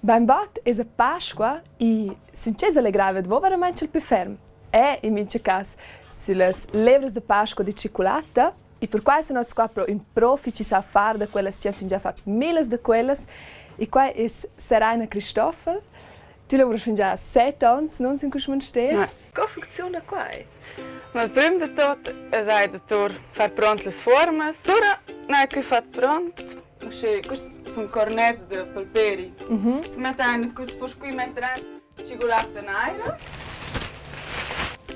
Bainbod esa Pasqua e sün che s'allegraivat vo veramaing il pü ferm? E in mincha cas süllas levras da Pasqua di tschiculatta e perquai sun hoz qua pro ün profi chi sa far da quellas chi han fingià fat millas da quellas e quai es Seraina Christoffel. Tü lavurasch fingià set ons, non sün quist manster? Co funcziuna quai? Ma il prüm da tot es eir da tour far pront las fuormas. Lura n'haja que fat pront Uschè, quists sun cornets da palperi. Si mettan quist po scu metter aint tschigulatta naira.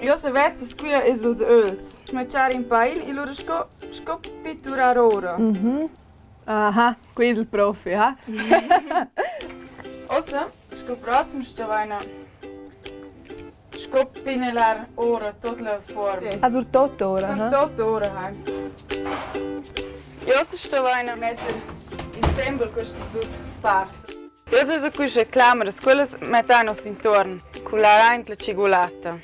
Io se vezzas quia es ils öls. Smatschar in pain e lura sco sco pitturar ora. Aha, qui es il profi, ha? Ossa, sco prossem stovaina Sco pinelar ora tuot la fuorma. Ah, surtot ora, ha? Surtot ora, ha. Uossa stovaina metter insembel quistas duos parts. Questa es quista clameras, quellas mettain nus intuorn cun aint la tschigulatta.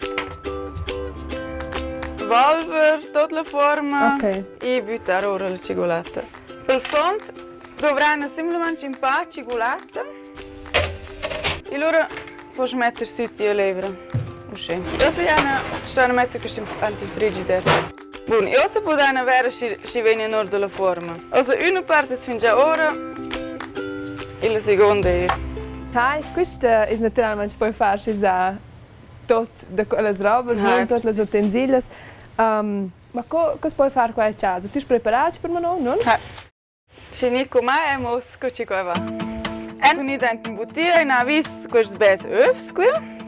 Volver tuot la fuorma Okay. e büttar ora la tschigulatta. Pel fond dovraina simplamaing ün pa tschigulatta E lura poss metter sü tia levra. Uschè. Uossa jana sto metter quist ant il frigider. Bun, e uossa pudaina vera schi schi vegnan our da la fuorma. Also üna part es fingià ora e la seguonda eir. Hai, quista es natüralmaing poi far schi sa tot da quellas robas, non tuot las utensilias. Um, ma co co s'po far qua a chasa? Tü preparats per manon, non? Ha. Schi Nico mai amo sco chi qua va. En sun ida aint in butia e n'ha vis quests bels övs quia.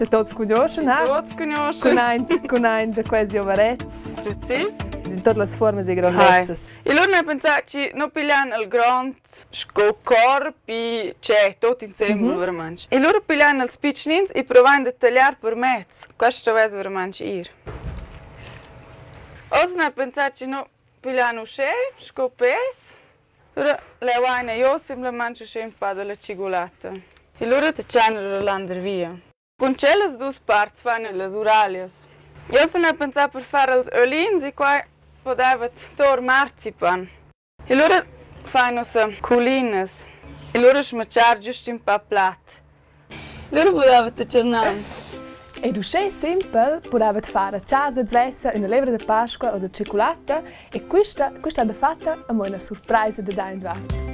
Che tots cugnuoschen, ha? Tuots cugnuoschen. Cun aint, cun aint da quels giovarets. Precis. In tuot las fuormas e grandezzas. E lura n'ha pensà chi no piglian il grond sco corp e cioè tot insembel mm -hmm. veramente. E lura piglian els pitschnins e provan da tagliar per mez. Questo vess veramente ir. Oz n'ha pensà chi no Piglian uschè sco pes. Lura levaina jo simplamaing uschè ün pa da la tschigulatta. E lura tachaina la landervia. Cun tschellas duos parts faina las uraglias. Eu sun eir pensà per far els öglins e quai podaivat tour marzipan. E lura fain ussa culinas. E lura schmatschar güst ün pa plat. Lura pudaivat tscharnar. Ed uschè simpel pudaivat far a chasa svessa üna levra da Pasqua o da tschiculatta e quista quista ha dafatta amo üna surpraisa dad aint vart.